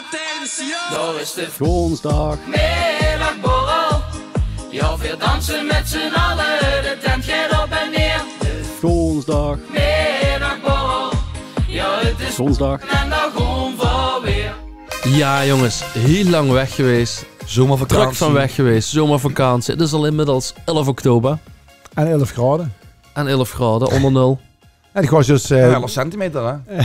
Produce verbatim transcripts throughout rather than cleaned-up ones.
Attention! Daar is de Goonsdaag. Middagborrel. Ja, we dansen met z'n allen, de tent gaat op en neer. Goonsdaag. Middagborrel. Ja, het is Goonsdaag. En daar gaan we weer. Ja, jongens, hiel lang weg gewees. Zomervakantie. Trök van weg gewees, zomervakantie. Het is al inmiddels elf oktober. En elf graoje. En elf graoje, onder nul. En ich waas dus, eh, Ja, elf centimeter, hè?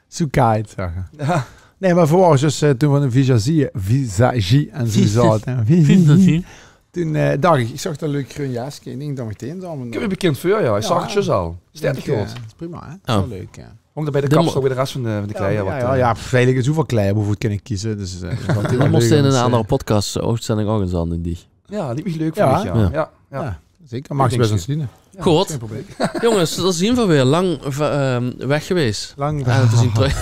Zoe kaait, zag 'r. Ja. Nae, mer v'r waore dus, eh, toen van de visagie, visagie en zoe Visagie. zaot, hè. Visagie. Toen, eh, dach ich, ich zag dat leuk greun jaske. Ich dink dat meteen zo. Kump bekend veur, ja. Ich zag 't juus al. Steit 't good. Ja, is prima, hè? Ja. Is waal leuk, ja. Hóng d'r bie de kapstok bie de res van de, van de kleier wat, ja, eh, ja, pff, eigelik is 't ouch waal kleier, hoef ich gein kieze, dus, eh, is waal leuk. Dao mós se in 'n aander podcast, eh, oetzending ouch ins aan, dink ich. Ja, liek mich leuk veur dich, ja. Ja. Ja, ja. Ja, zeker. Maag se bès ins zien. Ja, good. Gein probleem. Jónges, dao zien v'r weer. Lang v-, ehm, weg gewees. Lang. En v'r zien trök.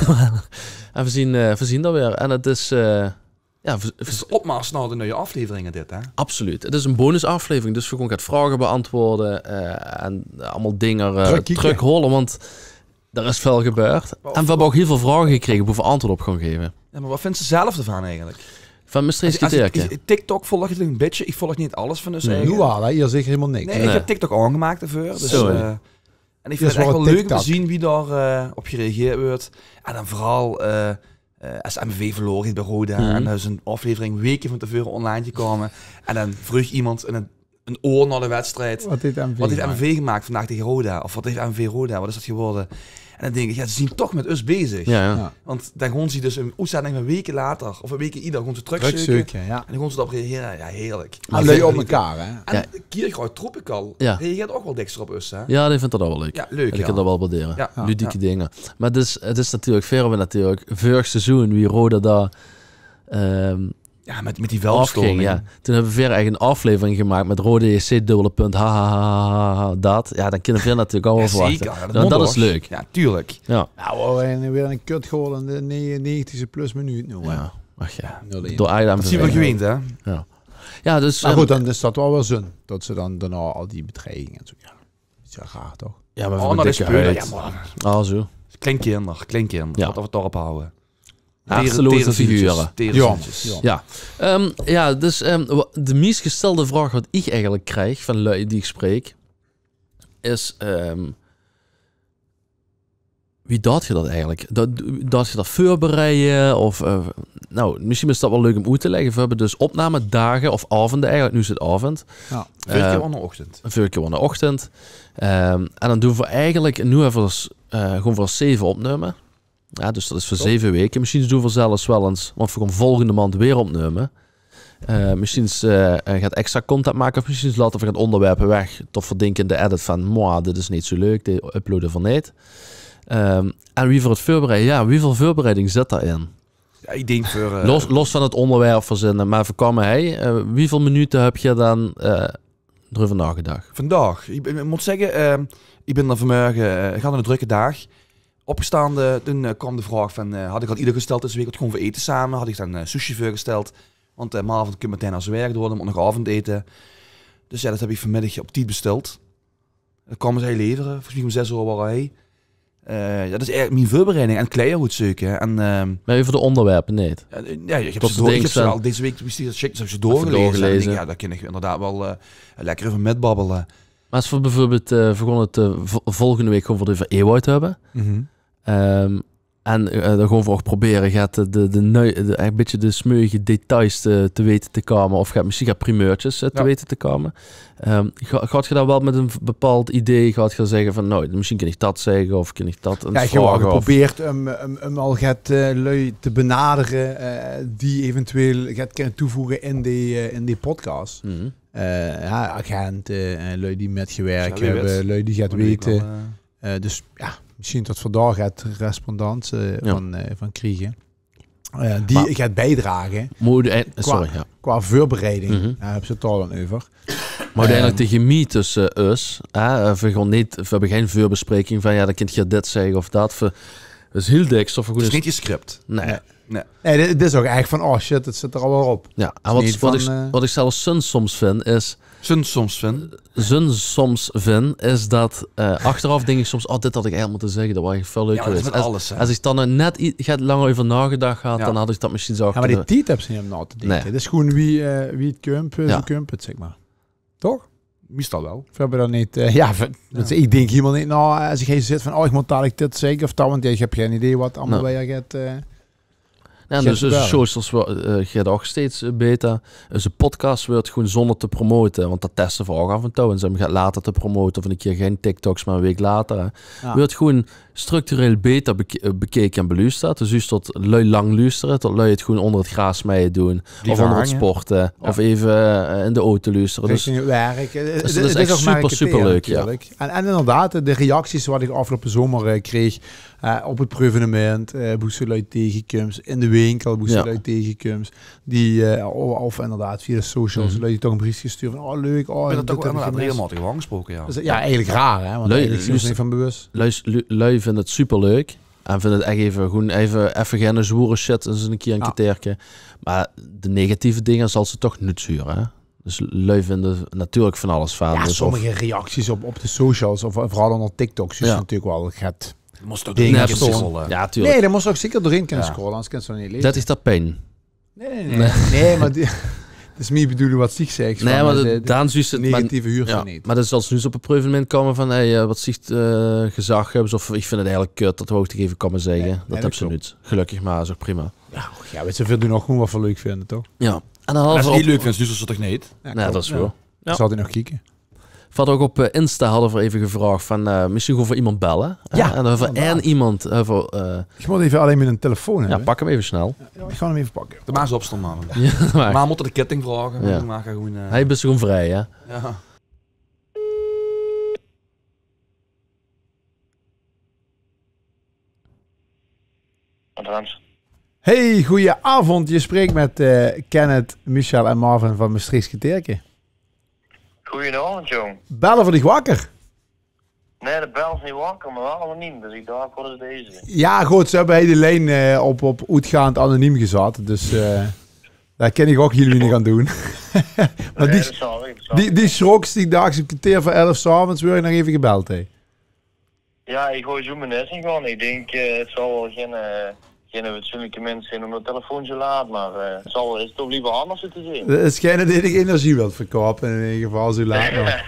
En v'r zien, eh, v'r zien dao weer. En 't is, eh, ja, v'r, v'r 't is de opmars nao de nuie afleveringe dit, hè? Absoluut. 't Is 'n bonusaflevering, dus v'r gaon get vraoge beantwoorde, eh, en allemaol dinger, eh, trökkieke, trökhaole, want d'r is väöl gebeurd. En v'r höbbe ouch hiel väöl vraoge gekrege boe v'r antjwaord op gaon gaeve. Ja, mer wat vinds se zelf d'rvan eigelik? Van Mestreechs Kerteerke? Es ich, es ich, TikTok volg ich 'n bietje. Ich volg neet alles van us eigelik. Noe waal, hè? Hie zeker hielemaol niks. Nae, ich höb TikTok aongemaak d'rveur. Dus, eh, en ich vinj 't ech waal leuk óm te zien wie dao, eh, op gereageerd weurt. En dan veural, eh, eh, es MVV verlaore haet bie Roda. En dao is 'n aflevering weke van te veure online gekómme. En dan vreug emes in 'n 'n oor nao de wedstrijd: "Wat haet MVV gemaak vandaag tege Roda?" Of: "Wat haet MVV Roda? Wat is dat gewore?" En dan dink ich, ja, ze zien toch mit us bezig. Ja, ja. Ja. Want dan gaon ze dus 'n oetzending van weke later, of weke ieëder, gaon ze trökzeuke. Trökzeuke, ja. En dan gaon ze d'rop reagere. Ja, heerlik. Mer lui ónger mekaar, hè? En Kiergraof Tropical reageert ouch waal dèks op us, hè? Ja, dae vindj dat ouch waal leuk. Ja, leuk, ja. Ich kin dat waal waardere. Ja. Ludieke dinger. Mer 't is, 't is natuurlik, veer höbbe natuurlik veurig seizoen, wie Roda dao, ehm, Ja, mit, mit die veldstörming. Aafging, ja. Toen höbbe veer eigelik 'n aflevering gemaak mit Roda JC, dubbele punt, ha, ha, ha, ha, ha, dat. Ja, dan kinne veer natuurlik ouch waal verwachte. Ja, zeker. Ja, dat is leuk. Ja, tuurlik. Ja. Nou, weer 'n, weer 'n kutgoal in de negentigste plus minuut noe, hè. Ja, ach ja. Nul-een. Door Ajax. Dat zien v'r gewind, hè? Ja. Ja, dus, mer ehm, good, dan is dat waal weer zun. Dat ze dan daonao al die bedreigingen en zoe, ja. Is ja raar, toch? Ja, mer v'r höbbe dikke huid. Ja, mer... Ah, zoe. Kleinkinder, kleinkinder. Ja. Wat v'r d'rop hawwe. Achterloze figure. Tere zieltjes. Ja. Ehm, ja, dus, ehm, wa-, de meis gestelde vraog wat ich eigelik krieg van lui die ich spreek, is, ehm, wie doot geer dat eigelik? Dat, doot geer dat veurbereie? Of, eh, nou, mesjien is dat waal leuk óm oet te lègke. Veer höbbe dus opnamedage of aovende eigelik. Noe is 't aovend. Ja. Veurige kier waor 't ochtend. Veurige kier waor 't ochtend. Ehm, en dan doon veer eigelik, noe höbbe veer, eh, gaon veer zeve opnumme. Ja, dus dat is veur zeve weke. Mesjien doon v'r zelfs waal ins, want v'r gaon volgende maond weer opnumme. Eh, mesjien, eh, get extra content make, of mesjien laote v'r get óngerwerpe weg, tot v'r dinke in de edit van: "Mwah, dit is neet zoe leuk, die uploade v'r neet." Ehm, en wie v'r 't veurbereie, ja, wieväöl veurbereiding zit dao-in? Ja, ich dink veur, eh, los, los van 't óngerwerp verzinne, mer veur kómme, hè, eh, wieväöl minute höb geer dan, eh, d'reuver naogedach? Vandaag. Ich bin, ich mót zègke, ehm, ich bin d'r vanmorge, eh, ich had 'ne drökke daag. Opgestande, toen, eh, kaom de vraog van, eh, had ich al ieëder gesteld dees week, wat gaon v'r ete same? Had ich dan, eh, sushi veurgesteld. Want, eh, Marvin kump metein nao zien werk door, dan mót nog aovendete. Dus ja, dat höb ich vanmiddig op tied besteld. Dat kaome ze hie levere. Volges mich óm zès oor waore ze hie. Eh, ja, dat is eigelik mien veurbereiding. En kleier good zeuke. En, ehm, mer euver de óngerwerpe neet? Ja, eh, ja, ich höb ze door, ich höb ze al dees week besteld, dus höb ich ze doorgeleze. En ich dink, ja, dao kin ich inderdaad waal, eh, lekker euver mitbabbele. Mer es v'r bieveurbeeld, eh, v'r gaon 't, eh, vo-, volgende week gaon v'r 't euver Ewout höbbe. Ehm, en, eh, dan gaon v'r ouch probere get de, de, de nui-, de, e bietje de smeuïge details te, te weite te kómme. Of get, mesjien get primeurtjes, eh, te weite te kómme. Ehm, ga-, gaot geer dao waal mit e v-, bepaald idee, gaot geer zègke van: "Nou, mesjien kin ich dat zègke, of kin ich dat ins vraoge," of... Ja, ich höb waal geprobeerd óm, óm, óm al get, eh, lui te benadere, eh, die eventueel get kinne toevoege in die, eh, in die podcast. Eh, ja, agente, eh, lui die mitgewèrk höbbe, lui die get weite. Eh, dus ja, mesjien tot v'r dao get respons, eh, van, eh, van kriege. Eh, die get biedrage. Mer oeteindelik, qua, sorry, ja, qua veurbereiding, ja, höbs se 't dao dan euver. Mer oeteindelik, de chemie tösse us, hè, eh, v'r gaon neet, v'r höbbe gein veurbespreking van, ja, dan kint geer dit zègke of dat. V'r, 't is hiel dèks of v'r good... 't Is neet gescript. Nae. Nae. Nee. Nee, dit, dit is ouch ech van, oh shit, 't zit d'r alweer op. Ja, en wat, wat, ik, wat ik zelfs zun soms vind is... Zun soms vind? Zun soms vind is dat, eh, achteraf dink ik soms, oh, dit had ik eigelik motte zegge, dat waor ech väöl leuker geweest. Alles, hè? Es ik dan net get langer euver naogedach had, dan had ik dat misschien zo... Ja, maar die tied hebs se niet um nao te dinke. 't Is gewoen wie, eh, wie 't kump, eh, zo kump 't, zeg maar. Toch? Meistal wel. Veer hebbe dan niet, eh, ja, ik dink hielemaol niet nao, eh, es ik hie zit van, oh, ik mot dalik dit zegge of dat, want ja, ik heb gein idee wat allemaol weer get, eh, Ja, dus eus socials weurt, eh, get ouch steeds, eh, beter. Eus podcast weurt gewoen zonder te promote, want dat teste veer ouch af en toe. En ze hebbe get later te promote of 'ne kier gein TikToks, maar 'n week later, hè. Weurt gewoen structureel beter beke-, eh, bekeke en beluusterd. Dus juist tot lui lang luustere, tot lui 't gewoen onder 't graas mei doen. Of onder 't sporte, of eve, eh, in de auto luustere. Dus 't is ech super, super leuk, ja. En, en inderdaad, de reacties wat ik aafgeloupe zomer, eh, kreeg, eh, op 't Preuvenemint, eh, boe se lui tegekums, in de winkel, boe se lui tegekums, die, eh, o-, of inderdaad via de socials, lui die toch 'n briefke sture van, oh, leuk, oh, en dat heb ik gemist. Regelmaotig aangesproke, ja. Dus, ja, eigelik raar, hè? Want eigelik zien ze 't niet van bewust. Lui, lui vinde 't super leuk en vinde 't ech eve, gewoen eve, eve geine zwoere shit, ins 'ne kier 'n keteerke. Maar de negatieve dinger zals se toch noets hure, hè? Dus lui vinde natuurlik van alles vaan. Ja, dus sommige reacties op, op de socials, of veural onder TikTok, zuus se natuurlik wel get. Mos toch doorheen kinne scrolle. Ja, tuurlik. Nee, dao mos se ouch zeker doorheen kinne scrolle, anders kins se 't niet leze. Dat is dat pijn. Nee, nee, nee. Nee, maar die, dat is mie bedoeling wat ziech zegt. Nee, maar de, de, daan zuus se 't negatieve huurs se niet. Maar dat zal noets op 't Preuvenemint koume vaan, hey, eh, wat ziech, eh, gezag höbs, of ik vind 't eigelik kut, dat wouw ik eve koume zegge. Nee, dat höbs se noets. Gelökkig maar, is ouch prima. Ja, weits se, veer doen ouch gewoen wat veer leuk vinde, toch? Ja. En dan... Als se 't niet leuk vinds, dus is 't toch niet? Ja, dat is wel. Zal die nog kieke? Veer hadde ouch op, eh, Insta hadde veer eve gevraog vaan, eh, misschien gewoen veur iemand belle. Ja, en euver ein iemand, euver, eh... Ik mot eve allein miene telefoon hebbe. Ja, pak hem eve snel. Ja, ik gaon hem eve pakke. De maas opstonde, man. Ja, maar. Maar mot de ketting vraoge. Ja. Maar gewoen, eh... Hei, bis se gewoen vrij, hè? Ja. Hey, goeie aovend. Je spreekt met, eh, Kenneth, Michel en Marvin van Mestreechs Keteerke. Goeienaovend, jong. Belle veur diech wakker? Nee, de bel is niet wakker, maar wel anoniem. Dus ik dach, wat is deze? Ja, good, ze hebbe hei de lijn, eh, op, op oetgaond anoniem gezat. Dus, eh, dao kin ik ouch hiel wienig aan doen. Maar die, die sjroks, die dachs um keteer veur elf 's aoves weurt nog eve gebeld, hè. Ja, ik gooi zoe mien nest in gewoen. Ik dink, eh, 't zal wel geine, eh, geine fatsoenlike mins zien um de telefoon zoe laat, maar, eh, 't zal wel ins toch liever anders te zien. 't Is geine dee dich energie wilt verkoupe in eder geval zoe laat nog.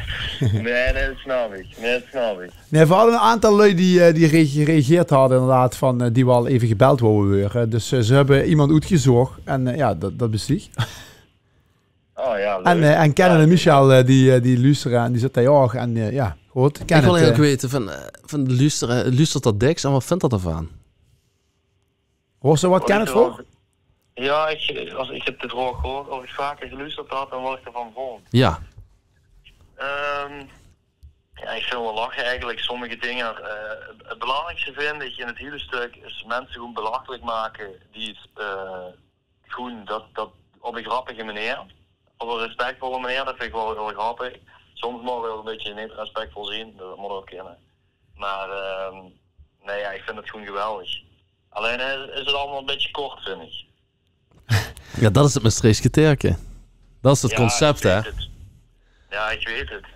Nee, nee, dat snap ik. Nee, dat snap ik. Nee, veer hadde 'n aantal lui die, eh, die re-, gereageerd hadde inderdaad vaan, eh, die wel eve gebeld wouwe weure. Dus, eh, ze hebbe iemand oetgezoch en, eh, ja, dat, dat bis diech. Oh ja, leuk. En, eh, en Kenneth en Michel, eh, die, eh, die luustere en die zitte hei ouch. En, eh, ja, good. Ik wil eigelik weite vaan, eh, vaan de luustere, luustert dat dèks en wat vint dat devaan? Hoors se wat Kenneth vroog? Ja, ik, als ik 't de vraog hoor, of ik vaker geluusterd had en wat ik devaan vond. Ja. Ehm, ja, ik vind wel lache eigelik, sommige dinger. Eh, 't belangriekste vind ik in 't hiele stök is minse gewoen belachelijk make die 't, eh, gewoen dat, dat op 'n grappige meneer. Op 'n respectvolle meneer, dat vind ik wel hiel grappig. Soms moge we ouch 'n bitteke niet respectvol zien, dat mot ouch kinne. Maar, ehm, nee, ja, ik vind 't gewoen geweldig. Allein is, is 't allemaol 'n bitteke kort, vind ik. Ja, dat is 't Mestreechs Keteerke. Dat is 't concept, hè? Ja, ik weet 't.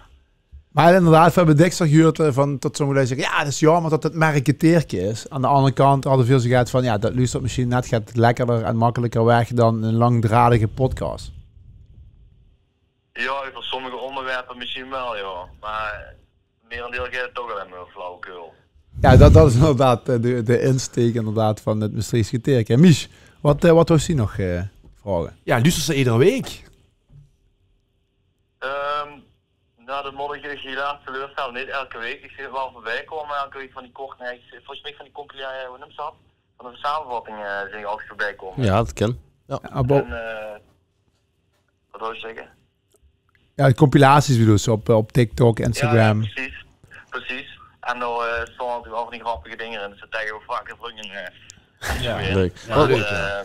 Maar inderdaad, veer hebbe dèks gehuurd, eh, vaan, tot sommige lui zègke, ja, dat is jaomer tot 't mer e keteerke is. Aan de andere kant hadde veer zoe get vaan, ja, dat luustert misschien net get lekkerder en makkelijker weg dan 'n langdradige podcast. Ja, euver sommige onderwerpe misschien wel, ja. Maar 't merendeel geit 't toch allein maar euver flauwekul. Ja, dat, dat is inderdaad, eh, de, de insteek inderdaad vaan 't Mestreechs Keteerke. En Mich, wat, eh, wat wouws diech nog, eh, vraoge? Ja, luusters se eder week? Ehm, nou, dat mot ik diech helaas teleurstelle. Niet elke week. Ik zien 't wel veurbij koume, elke week vaan die korte, nee, volges miech vaan die compilatie, eh, wie neump ze dat? Vaan de samenvatting, eh, zien ik altied veurbij koume. Ja, dat kin. Ja. En, eh, wat wouws se zegge? Ja, de compilaties bedoels se op, eh, op TikTok, Instagram. Ja, precies. Precies. En dao, eh, stoonte altied wel vaan die grappige dinger in. Dus dat tege we vaker vrunj, eh, ja, leuk. Ja, leuk, ja.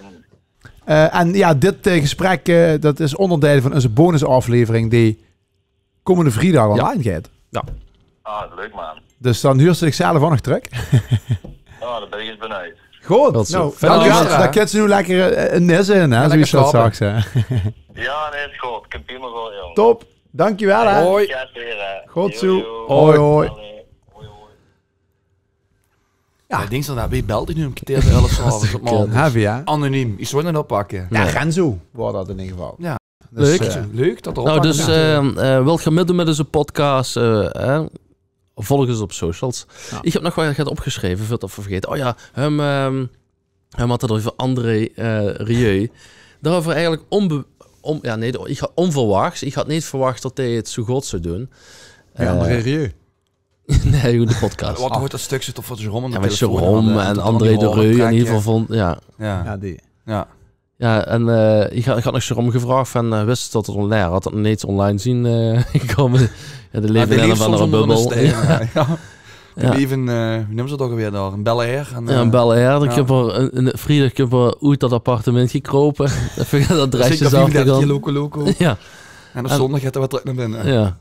Eh, en ja, dit, eh, gesprek, eh, dat is onderdeil vaan eus bonusaflevering dee koumende vriedag online geit. Ja. Ah, leuk, man. Dus dan huurs se diech zelf ouch nog trök. Ah, dao bin ik ins benuid. Good. Good zo. Noe, fijn det, det kins se noe lekker, eh, nisse, hè, zoewie se det zags, hè. Jao, nae, is good. Kint prima good, jóng. Top. Dankjewel, hè. Hoi. Jao, zeker, hè. Good zo. Hoi, hoi. Allee, hoi, hoi. Jao. Jao, ich dink det, wae belt dich noe óm kerteer veur elf 's aoves op maondig? Heavy, hè? Anoniem. Ich zou 't neet oppakke. Jao, Renzo waor det in eder geval. Jao. Dus, leuk. Eh, leuk det d'r... Noe, dus, eh, eh, wilt geer mitdoon mit deze podcast, eh, hè? Volg ós op socials. Jao. Ich höb nog waal get opgesjreve, veurdet v'r 't vergaete. Oh jao, ehm, ehm, v'r hadde 't euver André, eh, Rieu. Daoreuvert eigelik ónbe-, ón-, jao, nae, ich had ónverwachs. Ich had neet verwach det hae 't zoe good zou doon. Jao, André Rieu. Nae, good, de podcast. Waat hoort det stökske toch veur Jérôme? Jao, mit Jérôme en André de Rieu in eder geval vónd, jao. Jao, die. Jao. Jao, en, eh, ich had, ich had nog Jérôme gevraog van, eh, wis se det 't online, had det nog neet online zeen, eh, gekómme. Jao, de leve in ein of anger bubbel. Jao. Jao. Jao. Leve, eh, wie neume ze det ouch alweer dao? In Bel Air. En, jao, in, eh, Bel Air. Ich höb 'r ein, ein vriedig, ich höb 'r oet det appartement gekrope. Effe det dressje aaf te gaon. Loco, loco. Jao. En op zóndig geit 'r weer trök nao binne. Jao.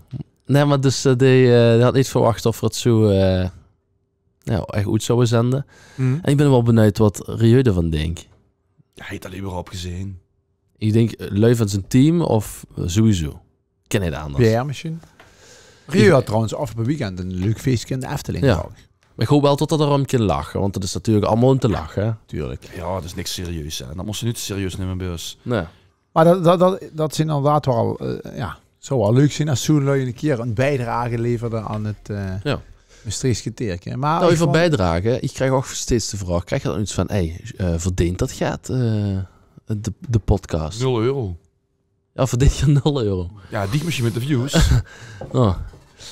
Nae, mer dus, eh, dae, eh, dae had neet verwach det v'r 't zoe, eh, jao, ech oet zouwe zende. En ich bin waal benuujd waat Rieu d'rvan dink. Jao, hae haet 't al euveral gezeen. Ich dink, eh, lui van zien team of, eh, sowieso. Kin neet anders. P R mesjien. Rieu had trouwens aafgeloupe weekend ein leuk fieske in de Efteling. Jao. Mer ich hoop waal det 'r dao óm kin lache, want det is natuurlik allemaol óm te lache, hè. Tuurlik. Jao, det is niks serieus, hè. Det mós se neet serieus numme bie ós. Nae. Mer det, det, det, det zeen inderdaad waal, eh, jao, zou waal leuk zeen es zoe'n lui ein kier ein biedrage leverde aan 't, eh, Mestreechs kerteerke. Mer noe, euver biedrage, ich krieg ouch steeds de vraog, krieg ich dan get van, hey, eh, verdeent det get, eh, de, de podcast? Nul euro. Jao, verdeent geer nul euro? Jao, dich mesjien mit de views. Oh.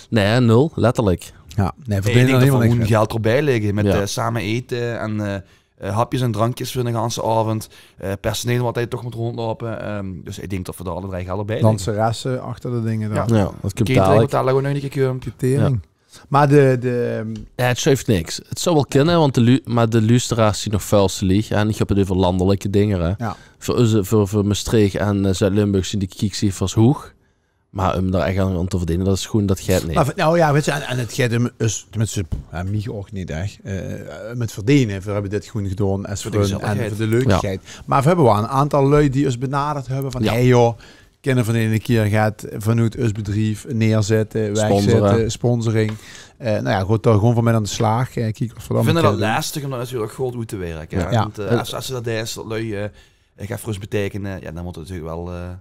Nae, nul, letterlik. Jao, nae, ich dink det v'r gewoen geld d'rbie lègke mit, eh, same aete en, eh, eh, hapjes en drankjes veur de ganse aovend. Eh, personeel waat dao toch mót róndjloupe. Ehm, dus ich dink det v'r dao alle drei geld d'rbie lègke. Danseresse achter de dinger dao. Jao. Jao, det kump dalik. Catering waat dalik ouch nog ein kier kump. Catering. Jao. Mer de, de, ehm, jao, 't sjuuf niks. 't Zou waal kinne, want de lu-, mer de luusteraars zien nog väöl te lieg. En ich höb 't euver landelijke dinger, hè. Jao. Veur ós, veur, veur Mestreech en, eh, Zuid-Limburg zien de kiekciefers hoeg. Mer óm dao ech aan, aan te verdene, det is gewoen, det geit neet. Mer, noe jao, wèts se, en, en 't geit óm ós, tenminste, jao, mich ouch neet ech, eh, mit verdene. Veer höbbe dit gewoen gedaon es veur de gezelligheid en veur de leukigheid. Jao. Mer veer höbbe waal ein aantal lui die ós benaderd höbbe van, jao, hey joh, kinne veer neet ein kier get vanoet ós bedrief neerzètte, wegzètte, sponsoring. Eh, noe jao, good, dao gewoen veur mit aan de slaag. Eh, kiek of veer det kinne doon. Veer vinde det lastig óm det natuurlik good oet te wirke, hè. Jao. Want, eh, es, es se det deis, det lui, eh, get veur ós beteikene, jao, dan mót 't natuurlik waal, eh,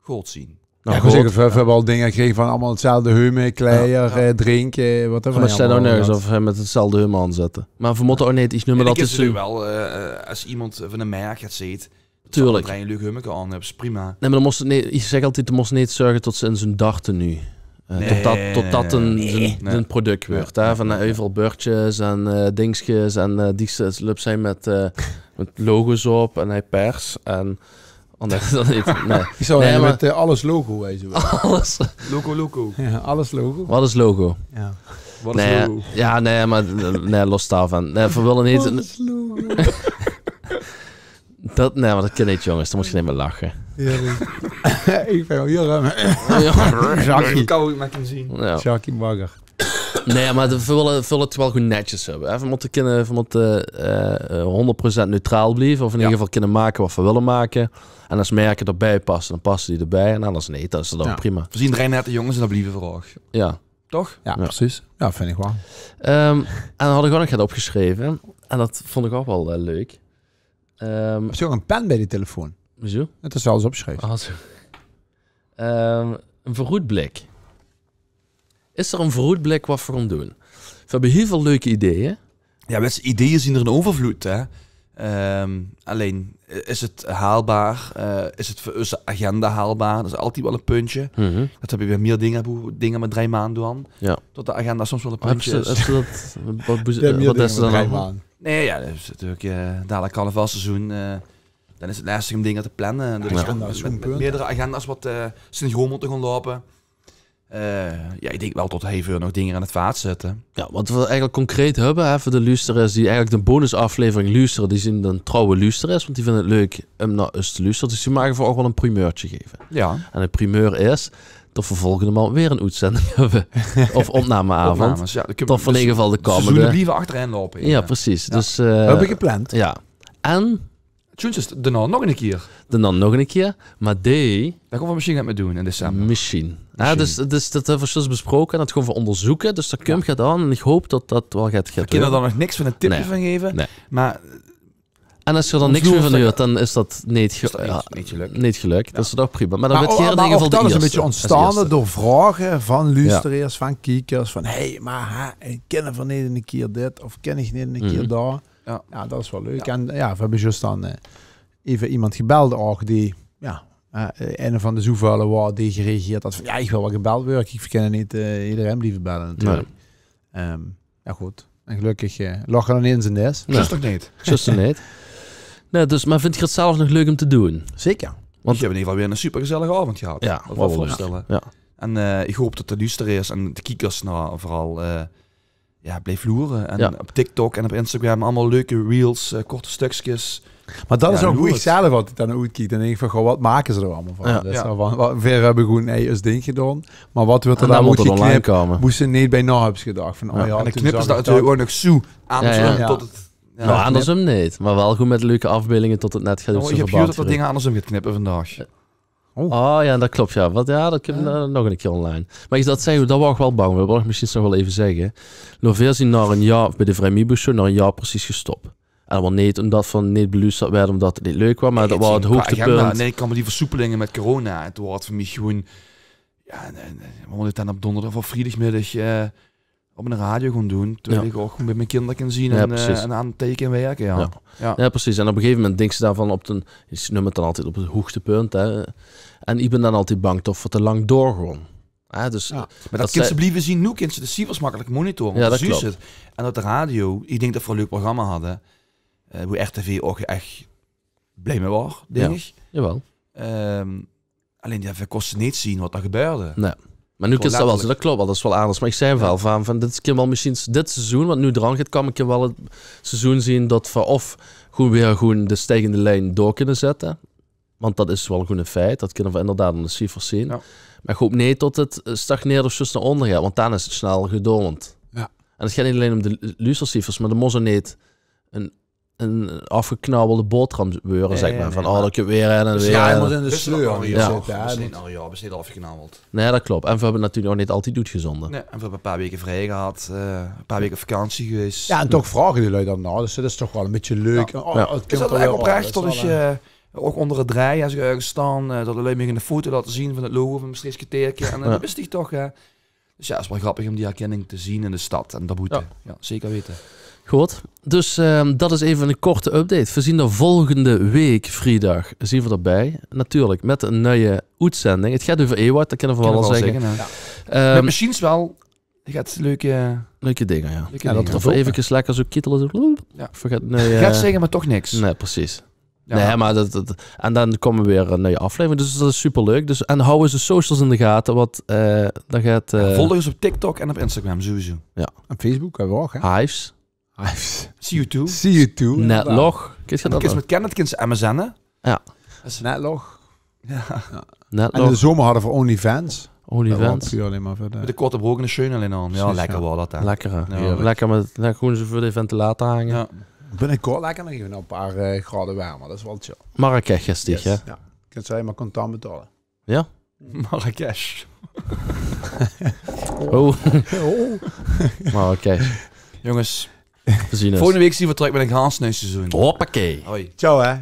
good zien. Noe, jao, good. Veer, veer höbbe al dinger gekrege van allemaol 'tzelfde heume, kleier, eh, drinke, waat höbbe veer allemaol. Veer zeen ouch nörges of, eh, mit 'tzelfde heume aan zètte. Mer veer mótte ouch neet, ich neum det is natuurlik waal, eh, es emes van de merk get zeet, tuurlik, ein leuk heumeke aan höbs, prima. Nae, mer dan mós se neet, ich zègk altied, dan mós se neet zörge det se in zoe'n darttenue, eh, nae, tot det, tot det ein, ein, ein product wuuert, hè, van, eh, euveral bördjes en, eh, dingskes en, eh, die s-, löps hae mit, eh, mit logo's op en hae pers en Oh, nae, det neet. Nae. Ich zou, nae, mer mit, eh, alles logo, hè, zoe. Alles. Loco, loco. Jao, alles logo. Waat is logo? Jao. Waat is logo? Nae, jao, nae, mer, nae, los daovan. Nae, veer wille neet. Waat is logo? Det, nae, mer det kin neet, jónges. Dao mós se neet mit lache. Jao, nae. Ich bön al hieël ruim. Jao. Jackie. Kan ich mit 'm zeen. Jao. Jackie Bagger. Nae, mer de, veer wille, veer wille 't waal gewoen netjes höbbe, hè. Veer mótte kinne, veer mótte, eh, eh, hónderd procent neutraal blieve, of in eder geval kinne make waat veer wille make. En es merke d'rbie passe, dan passe die d'rbie. En anders neet, dan is det ouch prima. Veer zien drei nette jónges en det blieve veer ouch. Jao. Toch? Jao, precies. Jao, vinj ich waal. Ehm, en dan had ich ouch nog get opgesjreve. En det vónd ich ouch waal, eh, leuk. Ehm, höbs se ouch ein pen bie de telefoon? Wieso? Det is alles opgesjreve. Ah, zo. Ehm, ein veuroetblik. Is d'r ein veuroetblik waat veer gaon doon? Veer höbbe hieël väöl leuke ideeë. Jao, wèts se, ideeë zien d'r in euvervlood, hè. Ehm, allein, eh, is 't haalbaar? Eh, is 't veur eus agenda haalbaar? Det is altied waal ein puntje. Det höbbe veer bie mier dinger, boe-, dinger mit drei maond doon. Jao. Tot de agenda soms waal ein puntje is. Höbs se, höbs se det, waat, waat, waat is d'r dan? Nae, jao, det is natuurlik, eh, dalik carnavalsseizoen, eh, dan is 't lestig óm dinger te planne. Dus jao, mit, mit meerdere agenda's waat, eh, synchroon mótte gaon loupe. Eh, jao, ich dink waal tot hie veur nog dinger aan 't vaat zitte. Jao, waat veer eigelik concreet höbbe, hè, veur de luusteraars die eigelik de bonusaflevering luustere, die zien dan trouwe luusteraars, want die vinde 't leuk óm nao us te luustere. Dus die mage veer ouch waal ein primeurtje gaeve. Jao. En de primeur is tot v'r volgende maond weer 'n oetzending höbbe. Of opnameaovend. Opnames, jao, dan kump... Tot v'r in eder geval de seizoene blieve achter-ein loupe, jao, precies. Jao. Dus, eh, höbbe v'r gepland. Jao. En Sjoens is, daonao nog 'ne kier. Daonao nog 'ne kier, mer die... Dao gaon v'r mesjiens get mei doon in december. Mesjiens. Jao, dus, dus dat höbbe v'r zjus besproke en dat gaon v'r óngerzoeke. Dus dao kump get aan en ich haop dat dat waal get geit... V'r kinne dao nog niks van 'n tipje van gaeve, mer... En es geer dao niks mie van huurt, dan is dat neet ge-, neet gelök. Dat is ouch prima. Mer dan weit geer in eder geval de ierste. Mer ouch dat is 'n bietje óntstange door vraoge van loesteraars, van kiekers, van: "Hey, mer, hè, kinne v'r neet 'ne kier dit of kin ich neet 'ne kier dat?" Jao. Jao, dat is waal leuk. Jao. En jao, v'r höbbe zjus dan, eh, eve emes gebeld ouch die, jao, eh, eine van de zoeväöle waor die gereageerd haet van: "Jao, ich wil waal gebeld waere, ich, v'r kinne neet, eh, ederein blieve belle natuurlik." Nae. Ehm, jao, good. En gelökkig, eh, laog 'r nog neet in zien nes. Nae. Zjus toch neet? Zjus toch neet? Nae, dus, mer vindj geer 't zelf nog leuk óm te doon? Zeker. Want v'r höbbe in eder geval weer 'ne supergezellige aovend gehad. Jao, kan ich mich waal veurstelle. Jao. En, eh, ich haop tot de loesteraars en de kiekers noe veural, eh, jao, blieve loere. En op TikTok en op Instagram allemaol leuke reels, eh, korte stökskes. Mer dat is ouch boe ich zelf altied nao oetkiek. Dan dink ich van: "Goh, wat make ze d'r allemaol van?" Jao. Dat is van, wat, veer höbbe gewoen, hey, us ding gedaon. Mer wat weurt d'r dao oet geknip, boe se neet bie nao höbs gedach? Van, oh jao, en dan knippe ze dat natuurlik ouch nog zoe aandersóm tot 't, jao, aandersóm neet. Mer waal gewoen mit leuke aafbeeldinge tot 't net geit... Oh, ich höb gehuurd dat dat ding aandersóm geit knippe vandaag. Oh. Oh jao, dat klop, jao. Wat, jao, dat kump, eh, nog 'ne kier online. Mer ich, dat zag, dao waor ich waal bang veur, dat wil ich mesjiens nog waal eve zègke. Noe, veer zien nao 'n jaor, bie de Vrij Mibo Show, nao 'n jaor precies gestop. En dat waor neet ómdat v'r neet beluusterd waerde, ómdat 't neet leuk waor, mer dat waor 't hoogtepunt. Nae, ich kan mer die versoepelinge mit corona. En toen waor 't veur mich gewoen, jao, nae, nae, v'r mótte 't dan op dónderdig of vriedagmiddig, eh, op 'n radio gaon doon, terwijl ich ouch gewoen bie mien kinder kin zien en, eh, en aan 't teike en wirke, jao. Jao, precies. En op e gegeve moment dinks se dao van op de, ich neum 't dan altied op 't hoogtepunt, hè. En ich bin dan altied bang tot v'r te lang doorgaon. Hè, dus... Jao. Mer dat kins se blieve zien. Noe kins se de ciefers makkelik monitore, want... Jao, dat klop. En op de radio, ich dink dat v'r e leuk programma hadde, eh, boe R T V ouch ech blij mei waor, dink ich. Jao, jawaal. Ehm, Allein, jao, veer kóste neet zien wat d'r gebeurde. Nae. Mer noe kins se dat waal zien, dat klop waal, dat is waal aandes. Mer ich zag waal van, van, dit kin waal mesjiens dit seizoen, wat noe d'raan geit kómme, kin waal 't seizoen zien dat v'r of gewoen weer gewoen de stijgende lijn door kinne zètte. Want dat is waal gewoen e feit. Dat kinne v'r inderdaad aan de ciefers zien. Jao. Mer ich haop neet dat 't, eh, stagneert of zjus nao ónder geit, want dan is 't snel gedaon. Jao. En 't geit neet allein óm de lu-, luusterciefers, mer d'r mós ouch neet 'n 'n aafgeknabbelde boterham weure, zeg maar. Van, oh, dat kump weer en weer. Jao, 't mós in de sleur zitte, hè. Bès neet al, jao, bès neet al aafgeknabbeld. Nae, dat klop. En veer höbbe natuurlik nog neet altied oetgezonde. Nae, en veer höbbe e paar waeke vrij gehad, eh, e paar waeke op vakantie gewees. Jao, en toch vraoge die lui dan nao. Dus dat is toch waal e bietje leuk. Jao. Oh, 't kump toch weer op. Is dat eigelik oprech, dat is, eh, ouch ónger 't drejje, es ich örges staon, eh, dat de lui mich 'n foto laote zien van 't logo van Mestreechs Kerteerke. En dat wis ich toch, hè. Dus jao, 't is waal grappig óm die herkinning te zien in de stad en daoboete. Jao. Jao, zeker weite. Good, dus, ehm, dat is eve 'n korte update. Veer zien d'r volgende waek vriedag, zien veer d'r bie. Natuurlik, mit 'n nuie oetzending. 't Geit euver Ewart, dat kinne veer waal al zègke. Kinne veer waal zègke, hè. Jao. Ehm, mit mesjiens waal get leuke, leuke dinger, jao. Leuke dinger. Of veer eventjes lekker zoe kietele, zoe. Jao. Veer gaon, nae, eh, zègke, mer toch niks. Nae, precies. Jao. Nae, mer dat, dat, en dan kómme weer 'n nuie aaflevering. Dus dat is superleuk. Dus, en hou ós de socials in de gate, want, eh, dao geit, eh... Jao, volg ós op TikTok en op Instagram, sowieso. Jao. En Facebook höbbe v'r ouch, hè? Hives. Hives. See you too. See you too, inderdaad. Netlog. Kins se dat nog? Kins se mit Kenneth, kins se MSN'e. Jao. Netlog. Jao. Netlog. En in de zomer hadde v'r OnlyFans. OnlyFans. Dat waor puur allein mer veur de... Mit de korte brook en de sjeun allein aan. Precies, jao. Lekker waor dat, hè. Lekker, hè. Jao, heerlik. Lekker mit, lekker gewoen zoe veur de ventilator hange. Jao. Binnekort lekker nog eve 'n paar, eh, grade wermer. Dat is waal chill. Marrakesh is dich, hè? Yes, jao. Kins se allein mer contant betaole. Jao? Marrakesh. Oh. Oh. Marrakesh. Jónges, veer zien ós. Volgende waek zien veer trök mit e gans nuuj seizoen. Hoppakee. Hoi. Ciao, hè.